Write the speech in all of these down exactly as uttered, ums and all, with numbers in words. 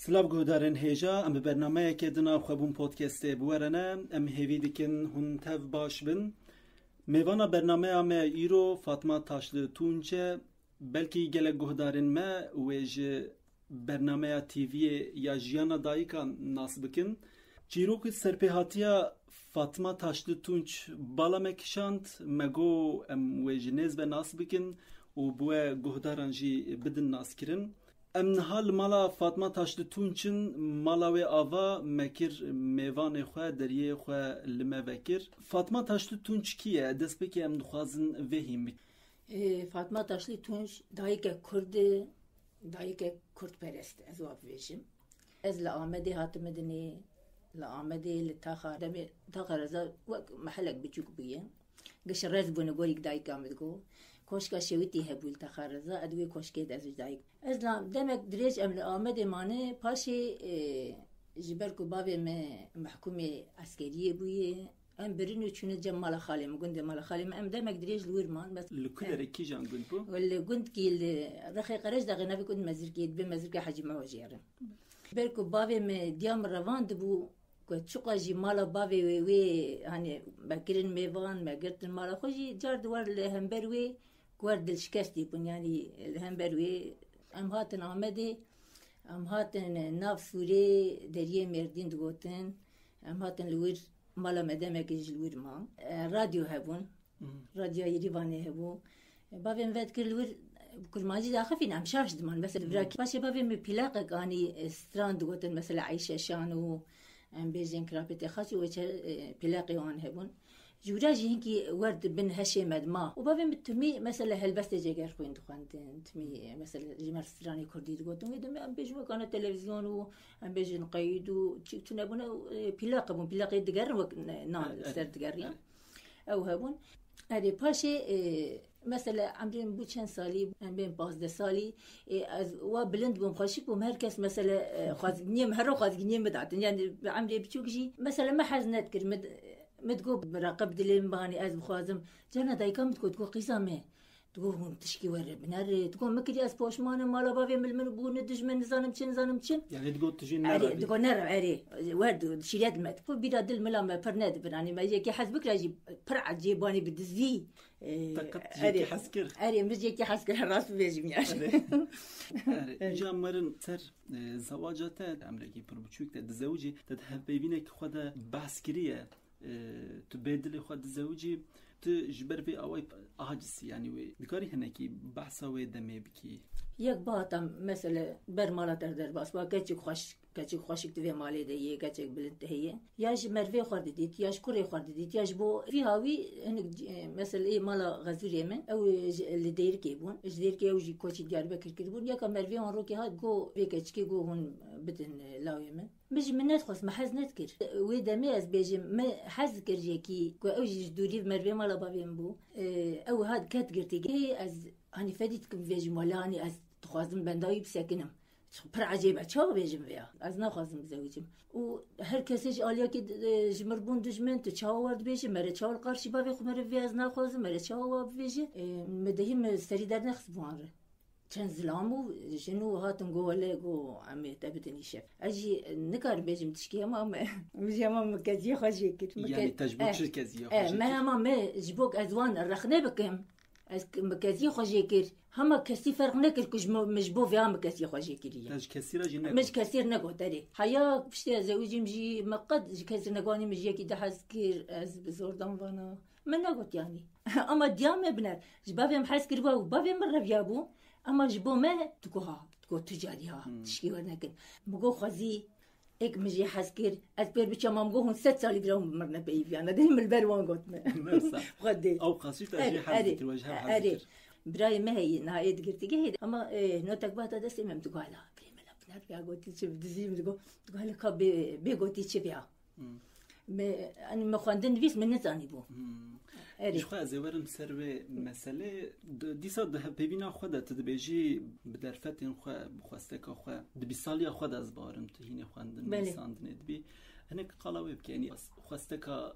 Silav guhdarên hêja, em bi bernameyeke din a Xwebûn Podcastê bi we re ne. Em hêvî dikin hûn tev baş bin. Mêvana bernameya me îro Fatma Taşlı Tunç e. Belkî gelek guhdarên me wê ji bernameya T V'yê ya Jiyana Dayikan nas bikin. Çîrok û serpêhatiya Fatma Taşlı Tunç bala me kişand, me got em wê ji nêz ve nas bikin û bi we guhdaran jî bidin naskirin. Em niha li mala Fatma Taşlı Tunç in, mala wê ava me kir, mêvanê xwe, deriyê xwe li me vekir. Fatma Taşlı Tunç kî ye? Destpêkê em dixwazin vê hîn bikin. Ê, Fatma Taşlı Tunç dayike Kurd e, dayike Kurdperest, ez wa bibêjim. Ez li Amedê hatime dinê, li Amedê, li Taxa, demê Taxa Reza wek mehelek biçûk bûye. Giş rez bûne, gorîk dayika min digo. Koşka Şewitî hebû li Taxa Reza, ez wê koşkê de ez ji dayik. Ez la demek dirêj em li Amedê mane, paşê, ê, ji ber ku bavê me mehkûmê eskeriyê bûye, em birin û çûne cem mala xalê min, gundê mala xalê min. Em demek dirêj li wir man. Bes Li ku derê, kîjan gund bû? Li gundkî li Rexê Qerejdexê navê gund Mezirkê, dibê Mezirka Hecî Meho jê re. Ber ku bavê me diya min revandibû, ku çiqa jî mala bavê wê, wê, hani, me kirin mêvan, me girtin mala xwe jî, car di war li hember wê, ku wer dilşikestî bûn, yanî li hember wê em hatin Amedê, em hatin nav Sûrê, deriyê Mêrdîn digotin, em hatin li wir, mala me demekê ji li wir ma. E, radyo hebûn, radyoya Yêrîvanê hebû. Bavê min vedikir li wir, bi kurmancî daxifîn, em şaş diman. Mesela, birakî paşê bavê min pîlaqek anî, e, stran digotin, mesela, Eyşe Şan û, em bêjin, Kirapetê Xaç û wê çe, e, pîlaqê wan hebûn. Ji wira jî hinkî wer di bin heşê me dima. Û bavê min timî, mesela, helbestê Cegerxwîn dixwendin, timî, e, mesela, ji me re stranê kurdî digotin. Wê demê em bêjin wek ana televîzyon û em bêjin qeyd û çi tune bûne, e, pîlaq hebûn, pîlaqê digerin wek ne-, nan Evet, ser evet, digeriyan. Evet. Ew hebûn. Erê, paşê, e, mesela, emrê min bû çend salî, em bên pazdeh salî, e, ez wa bilind bûm, xweşik bûm, her kes, mesela, e, xwezginiyê min, her xwezginiyê min datin. Yani, bi emrê biçûk jî, mesela, me hez nedikir, min, min digot, bi reqeb dilê min bihanî, ez bixwazim. Cana dayika min digot, digot, qîza me. Digot, hûn tişkî were binere. Digot, min kirî, ez poşman im, mala bavê min li min bû, ne dijmin, nizanim çi, nizanim çi. Yani digot, tu jî Erê, nerevî. Digot, nere, erê. Wer digot, şîret me. Digot, bîra dil mila me pir nedibin. Hani me yekî hez bikira jî pir ecêb, hani bi dizî. E, Te qet erê. Yekî hez kir? Erê, min yekî hez kir, rast bibêjim yani. Erê. Erê. Erê. Îca merin ser, e, zewaca te, emrekî pir biçûk te dizewicî, te di hevpeyvînekî xwe de behs kiriye. E, tu bê dilê xwe dizewicî, tu ji ber vê awayî aciz î, yanî wê dikarî hinekî behsa wê demê bikî? Yek bihata, mesela, ber mala te derbas ba, keçik xweş, keçik xweşik di vê malê de yê, keçik bilind de heye. Ya ji mervê xwe didît, ya ji kurê xwe didît, ya ji bo vî hawî hinek, e, mesela, ê mala Xezûrê min, ew ji, li Dêrikê bûn. Ji Dêrikê ew jî koçî Diyarbekir kiribûn. Yeka mervê wan rokê hat, go vê keçikê, go hûn bidin, e, lawê min. Min ji min nedixwest, min hez nedikir. Wê demê ez bêjim, min hez dikir ji yekî ku ew jî ji dûrî mervê mala bavê min bû. Ew hat ket girtî. Hê ez, hanî fedî dikim bêjim, wele hanî ez dixwazim benda wî bisekinim. Pir ecêb e, çawa bêjim vêya? Ez naxwazim bizewicim. Û her kesê ji aliyekê, e, ji mir bûn dijmin, tu çawa wer dibêjî? Mere çawa li qarşî bavê xwe mere vê ez naxwazim, mere çawa wa bibêjî? E, min dehî min serî dernexist bi wan re. Çend zilam û jin û hatin go wele go em ê te bidin îşev. Ez jî nikarim bêjim tişkî hema me. Min jî hema min keziyê xwe jê kir. Min Yanî ke-, te ji bo eh, çi keziyê xwe eh, jê me kir? Hema me ji bo ez wan rexne bikim. Ez k-, min keziyê xwe jê kir. Hema kesî ferq nekir ku ji min, min ji bo vêya min keziyê xwe jê kiriye. Te ji kesî re jî Min ji nekir? Kesî re negot erê. Heya piştî ez zewicîm jî me qet ji kesî negot, min ji yekî de hez kir, ez bi zor dan vana. Min negot yanî. Ama diya me biner. Ji bavê min hez kiribû û bavê min reviyabû. Ama ji bo me digo ha, digo tu carî ha, Hmm. tişkî wernekin. Min got xwezî, êk min jê hez kir, ez pêr biçama, min got hûn sed salî bira hûn bi mir nepeyiviyana. Dê min li ber wan got me. Neyse. Xwedê. Ew qasî te Erê, jê hez erê, dikir, we ji hev hez erê. dikir. Birayê me heye, niha ê digirtî gehê. Ama, e, notek bata destê me, min digo hala, birê me la biner ya gotî çi bi dizî, min digo, digo hala ka bê, bê gotî çi vêya. Hmm. Me, hani me xwendin nivîs min nizanîbû. Hmm. Erê. Ji xwe ez ê werim ser wê meselê. Di-, dîsa di hevpeyvîna xwe de tu dibêjî bi derfetên xwe, bi xwesteka xwe, di bîsaliya xwe de ez bawerim tu hînê xwendin, Belê. nivîsandinê dibî. Hinek qala wê bike, yanî xwesteka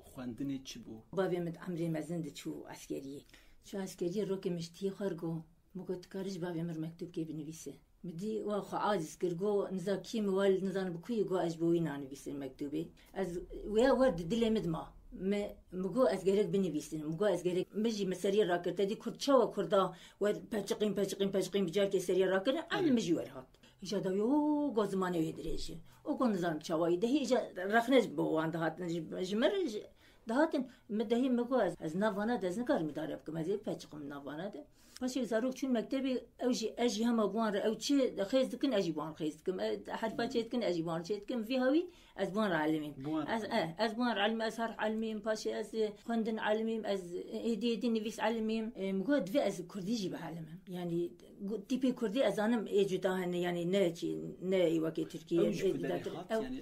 xwendinê çi bû? Bavê min di emrê mezin de çû eskeriyê. Çû eskeriyê rokê min ji tiyê xwe re got. Min got, tu karî ji bavê min re mektûbkê binivîse. Min dî we xwe aciz kir, got, "Niza kî min wel, nizanim bi kuyê got ez ji bo wî nanivîsim mektûbê." Ez wê wer di dilê min dima. Me, mi got, "Ez gerek binivîsim." Mi got, "Ez gerek." Min jî min seriyê rakir. Te dî kurd çawa kurda wer peçiqîn, peçiqîn, peçiqîn bi carkê seriyê rakirin, eynî min jî wer hat. Îja dawî, o, got zimanê wê dirêj e. O got nizanim çawayî. Dehî îja rexne ji bo wan dihatin. Ji, ji min re ji, dihatin. Min dehî min got, "Ez, ez nav vana de ez nikarim îdare bikim. Ez ê peçiqim nav vana de." Paşê zarok çûn mektebê, ew jî, ez jî hema bi wan re, ew çi xêz dikin, ez jî bi wan xêz dikim. E, herfa çê dikin, ez jî bi wan çê dikim. Vî hawî ez bi wan re elimîm. Bi wan re. Ez, e, ez bi wan re elimîm, ez herf elimîm, paşê ez, e, xwendin elimîm, ez hêdî hêdî nivîs elimîm. E, min got, divê ez kurdî jî bielimim. Yanî, gu-, tîpê kurdî ez zanim ê cuda hene, yanî ne çi, ne ê wekê tirkî, Ew ji ê ku derê cuda hat, ew, yanî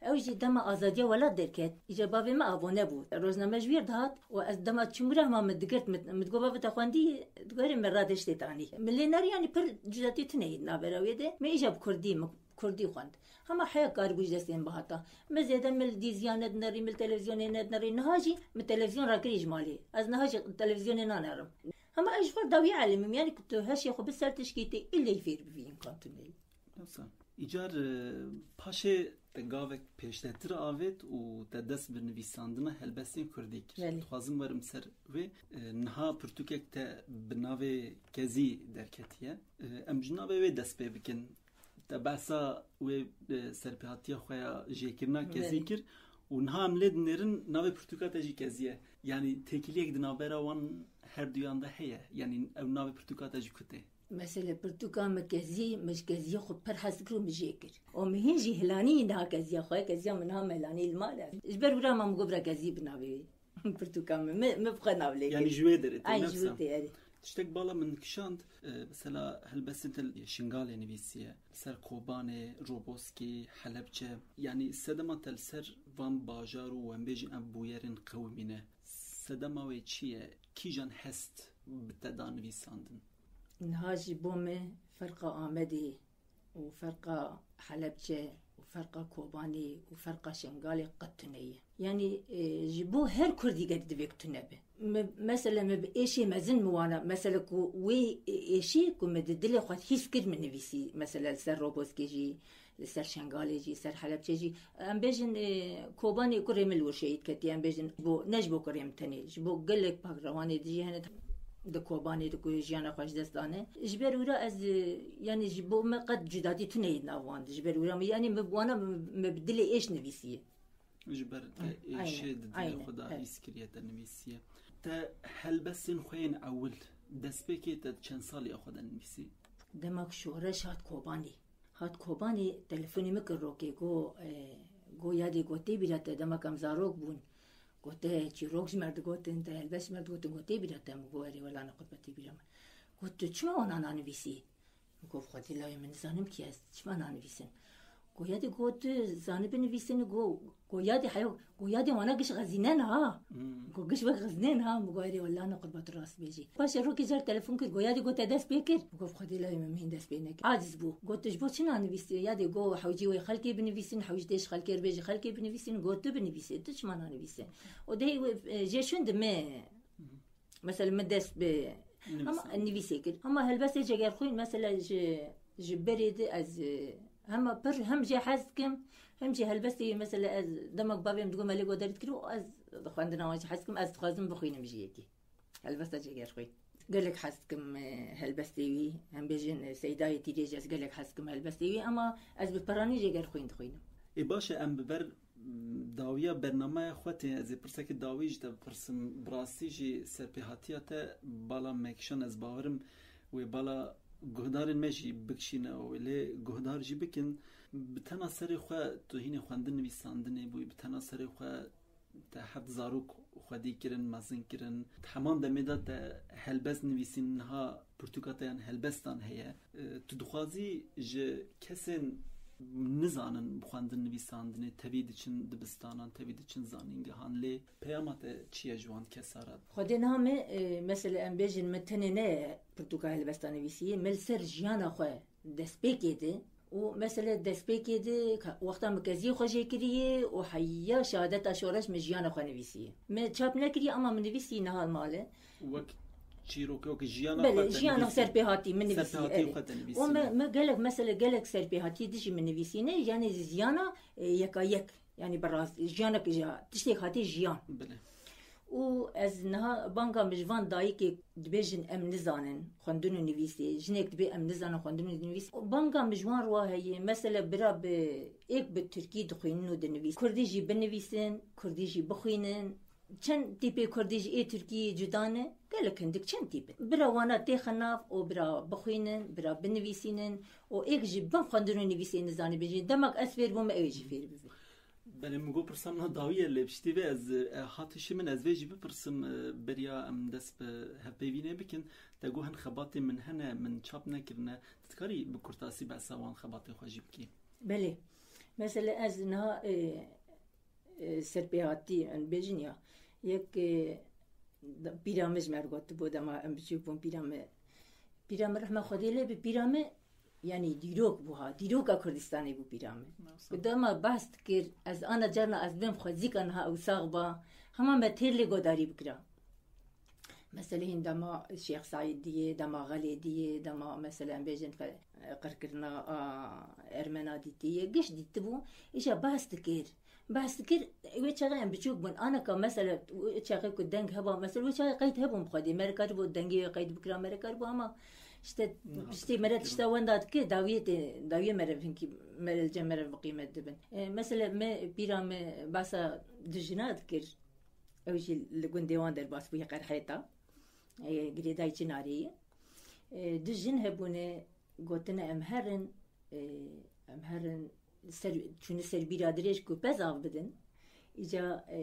ew jî dema azadiya welat derket. Îca bavê me avo nebû. Rojname ji wî dihat û ez dema çûm re hema min digirt, min, min digot, "Bavê te xwendî?" Digot, "Erê, min radiştê tanî." Min lê nerî, yanî pir cudatî tune yê di navbera wê de. Min îca bi kurdî, min kurdî xwend. Hema heya karibû ji destê min bihata. Min zêde min li dîziya nedinirî, min li televîzyonê nedinirî. Niha jî min televîzyon rakirî ji malê. Ez niha jî televîzyonê nanerim. Hema ez ji xwe dawî elimim, yanî ku tu heşê xwe bi ser tişkî tê, îlleyî fêr bivî, îmkan tune ye. Wisa, îcar, e, paşê te gavek pêşdetir avêt û te dest bi nivîsandina helbestên kurdî kir. Belê. Dixwazim werim ser wê. E, niha pirtûkek te bi navê Kezî derketiye. E, em ji navê wê dest pê bikin. Te behsa wê, e, serpêhatiya xwe ya jêkirina Kezî Belê. kir û niha em lê dinêrin navê pirtûka te jî Kezî ye. Yanî têkiliyek di navbera wan her duyan de heye. Yanî ew navê pirtûka te ji ku tê? Mesele pirtûka me Kezî, me ji Keziyê xwe pir hez dikir û min jê kir. Û min hîn jî hilanî niha Keziya xwe, Keziya min niha me hilanî li mal e. Ji ber wira ma min got bira Kezî bi navê wê. Pirtûka min, min, min bi xwe nav lê kir. Yanî ji wê derê tê, Ay, ji wê tê, erê. Tiştek bala min kişand, e, mesela helbestên te li Şingalê nivîsiye, li ser Kobanê, Roboskê, Helebçe. Yanî sedema te li ser van bajar û em bêjin ev bûyerên qewimîne. Sedema wê çi ye? Kîjan hest bi te da nivîsandin? Niha ji bo me ferqa Amedê û ferqa Helebçe û ferqa Kobanê û ferqa Şengalê qet tune ye. Yanî, e, ji bo her kurdî gerî divê ku tune be. Me, mesela me bi êşê mezin min wana, mesela ku wê ê-, êşê ku me di dilê xwe hîs kir min nivîsî, mesela li ser Roboskê jî, li ser Şengalê jî, ser Helebçe jî. Em bêjin, e, Kobanê kurê min li wir şehîd ketiye, em bêjin bo, ne ji bo kurê min tenê, ji bo gelek pakrawanê dijî hene di Kobanê de ku jiyana xwe ji dest dane. Ji ber wira ez, e, yanî ji bo me qet cudatî tune yê nav wan de. Ji ber wira me, yanî me bi wana me, me bi dilê êş nivîsiye. Ji ber te Ay-, êşê aynen, di dilê aynen, xwe de evet. hîs kiriye te nivîsiye. Te helbestên xwe yên ewil, destpêkê te di çend salî xwe de nivîsî? Dema ku şoreş hat Kobanê. Hat Kobanê, telefonê min kir rokê, got, e, got, "Yadê, got, tê bîra te, dema ku em zarok bûn, got, te çîrok ji me digotin, te helbest ji me digotin, got, tê bîra te?" Min got, "Erê, wela ne qurba tê bîra me." Got, "Tu çima wana nanivîsî?" Min got, "Xwedî layê min nizanim kî ez çima nanivîsim." Got, "Yadê, got, tu zanî binivîsînî?" Got, got, "Yadê heyo." Got, "Yadê wana giş xezîne ne ha." Hmm. Got, "Giş wek xezîne ne ha." Min got, "Erê, wela ne qurba tu rast bêjî." Paşê rokê car telefon kir. Got, "Yadê, got, te dest pê kir?" Min got, "Xwedî layê min, min hîn dest pê nekir." Aciz bû. Got, "Tu ji bo çi nanivîsî?" Yadê got, "Hewcî wê xelkê binivîsîn, hewcî tê ji xelkê re bê, ji xelkê binivîsîn." Got, "Tu binivîsî, tu çima nanivîsî?" Û dehê wê, e, jê şûn di me. Hmm. Mesela min dest bi Nivîsandin. Ama nivîsê kir. Ama helbestê Cegerxwîn mesela ji, ji berê de ez, e, hema pir hem jê hez dikim, hem jî helbestê wî mesela ez demek bavê min digot me lê got derî dikir û ez xwendina wan jî hez dikim, ez dixwazim bixwînim jî yekî. Helbesta Cegerxwîn. Gelek hez dikim, e, helbestê wî, em bêjin, e, Seydayê Tîrê jî ez gelek hez dikim helbestê wî, ama ez bi piranî Cegerxwîn dixwînim. Ê baş e, em bi ber dawiya bernameya xwe tê, ez ê pirsekê dawî ji te bipirsim. Bi rastî jî serpêhatiya te bala me kişand, ez bawerim wê bala guhdarên me jî bikişîne û wê lê guhdar jî bikin. Bi tena serê xwe tu hînê xwendin nivîsandinê bûyî, bi tena serê xwe te heft zarok xwedî kirin, mezin kirin. Di heman demê de te helbest nivîsîn, niha pirtûka te yan helbestan heye. E, tu dixwazî ji kesên nizanin bi xwendin nivîsandinê, tevî diçin dibistanan, tevî diçin zanîngehan, lê peyama te çi ye ji wan kesa re? Xwedê niha me, e, mesela em bêjin me tenê ne pirtûka helbesta nivîsiyê, me li ser jiyana xwe destpêkê de û mesela destpêkê de ka-, wexta me keziyê xwe jê kiriye û heya şehadeta şoreş me jiyana xwe nivîsiye. Me çap nekiriye ama min nivîsî niha li mal e. Wek Çîrokê wekî jiyana Belê, xwe te jiyana nivîsî. Serpêhatî min nivîsî, Serpêhatiyê erê. xwe te nivîsî, Û me, belê. me gelek mesele, gelek serpêhatiyê dijî min nivîsîne, yanî zî jiyana, e, yeka yek. Yanî bi rast, jiyanek ja, tiştêk hatî jiyan. Belê. Û ez niha banga min ji van dayikê dibêjin em nizanin xwendin û nivîsê, jinek dibê em nizanin xwendin û nivîsê. Û banga min ji wan re wa heye, mesele bira bi êk bi tirkî dixwînin û dinivîsin. Kurdî jî binivîsin, kurdî jî bixwînin. Çend tîpê kurdî ji ê tirkî cuda ne? Gelek hindik çend tîp in. Bira wana têxe nav û bira bixwînin, bira binivîsînin û êk ji bin xwendin û nivîsê nizanî bijî. Demek ez fêr bûme, ew ê jî fêr bibe. Belê, min got pirsa min dawî ye, lê piştî vê ez, e, hatişî min ez vê jî bipirsim, e, beriya em dest bi hevpeyvînê bikin. Te got hin xebatê min hene, min çap nekirine. Tu dikarî bi kurtasî behsa wan xebatê xwe jî bikî? Belê. Mesele ez niha, e, e, serpêhatî, em bêjin ya. Yek, e, da-, pîra min ji me re gotibû, dema em biçûk bûn, pîra min, pîra min rehma Xwedê lê bi, pîra min, yanî dîrok bû ha, dîroka Kurdistanê bû pîra min. Mewsa. Ku dema behs dikir, ez ana carna ez bêm xwezîka niha ew sax ba, hema me têr lê godarî bikira. Mesele hîn dema Şêx Seîd diyê, dema Xelê diyê, dema mesele em bêjin fe-, qirkirina a Ermena dîtiye, giş dîtibû, îja behs dikir. Behs dikir, wê çaxê em biçûk bûn. Aneka mesele, wê çaxê ku deng heba, mesele wê çaxê qeyd hebûn bi Xwedê. Me re karibû dengê wê qeyd bikira, me re karibû, ama işte Niha piştê me re tişta wenda dike, dawiyê tê, dawiyê me re hinkî me re li cem me re bi qîmet dibin. E, mesele me, pîra me behsa du jina dikir. Ew jî li gundê wan derbas bûye Qerhêta. E, girêdayî Çinarê ye. E, du jin hebûne, gotine em herin, e, em herin ser, çûne ser bîra dirêj ku pez av bidin. Îca, e,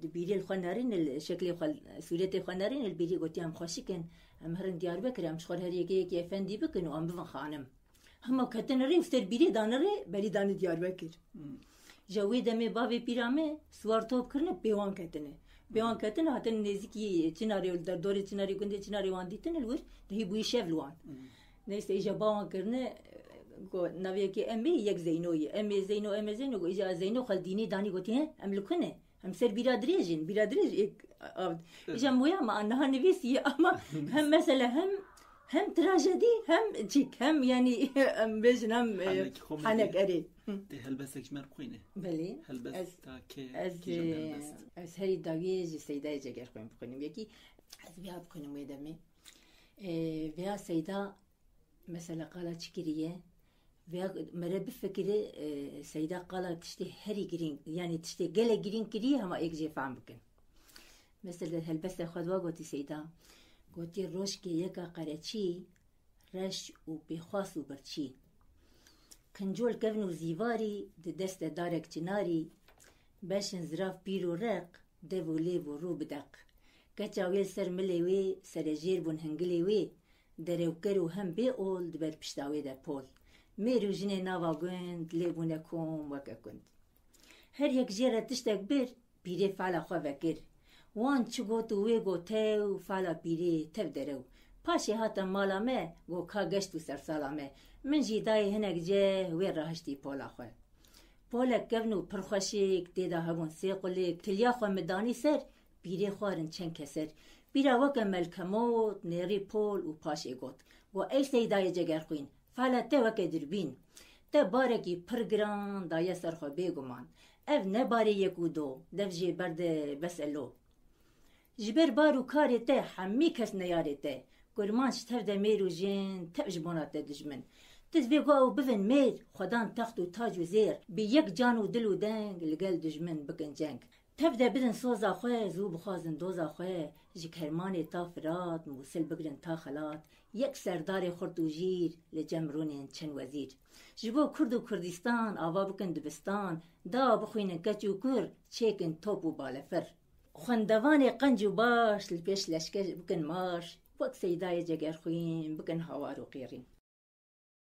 di bîrê li xwe nerîn, li şeklê xwe, sûretê xwe nerîn, li bîrê gotiye em xweşik in, em herin Diyarbekir, em ji xwe re her yekê yekê efendî bikin û em bibin xanim. Hema ketine rê û ser bîrê dane rê, berî dane Diyarbekir. Hmm. Ji wê demê bavê pîra me siwar top kirine, pê wan ketine. Pê wan Hmm. ketine, hatine nêzîkî Çinarê û li derdorê Çinarê, gundê Çinarê wan dîtine li wir, dihî bûyî şev li wan. Hmm. Neyse, îja ba wan kirine, go, navê yekê em ê, yek Zeyno ye. Em ê Zeyno, em ê Zeyno, go, îja Zeyno xwe li dînê danî, gotî, he, em li ku ne? Em ser bîra dirêj in, bîra dirêj ê av. Evet. Îja moya me niha nivîsî ye, ama hem mesele hem, hem trajedî, hem çîk, hem yanî em bêjin hem, e, Henek, komedî. henek, erê. Hı. Tê helbestek ji me re bixwîne. Belê. Helbesta Ez, kê, ez, kîjan e, helbest? ez herî dawiyê ji Seydayê Cegerxwîn bixwînim. Yekî ez vêya bixwînim wê demê. E, vêya Seyda Mesela qala çi kiriye? Vêya mere bifikire, e, Seyda qala tiştê herî girîng, yanî tiştê gelek girîng kiriye, hema êk jê fehm bikin. Mesela helbesta xwe de wa gotî Seyda. Gotî, rojkê yeka qereçî, reş û pêxwas û birçî. Qincol kevn û zîvarî, di deste darek çinarî, beşin zirav pîr û req, dev û lêv û rû bi deq. Keça wê li ser milê wê, serejêr bûn hingilê wê, derewker û hem bê ol di ber pişta wê de pol. Mêr û jinê nava gund, lê bûne kom weke kund. Her yek jê re tiştek bir, pîrê fala xwe vekir. Wan çi got û wê got tew, fala pîrê tev derew. Paşê hate mala me, go ka geşt û sersala me. Min jî dayê hinek ceh, wê rahiştî pola xwe. Polek kevn û pir xweşik, tê de hebûn sê qulik, tiliya xwe min danî ser, pîrê xwarin çend keser. Pîra weke melkemot, nêrî pol û paşê got. Go, ey Seydayê Cegerxwîn, fala te weke durbîn. Te barekî pir giran daye ser xwe bêguman. Ev ne barê yek û do, dev jê berde bes elo. Ji ber bar û karê te hemî kes neyarê te. Kurmanc tev de mêr û jin, tev ji bona te dijmin. Tu divê ku ew bivin mêr, xwedan text û tac û zêr, bi yek can û dil û deng li gel dijmin bikin ceng. Tev de bidin soza xwe, zû bixwazin doza xwe, ji Kermanê ta Firat, Mûsil bigirin ta Xelat, yek serdarê xurt û jîr, li cem rûnên çend wezîr. Ji bo Kurd û Kurdistan ava bikin dibistan, da bixwînin keç û kur, çêkin top û balefir. Xwendevanê qenc û baş li pêş leşker bikin marş, wek Seydayê Cegerxwîn bikin hawar û qêrîn.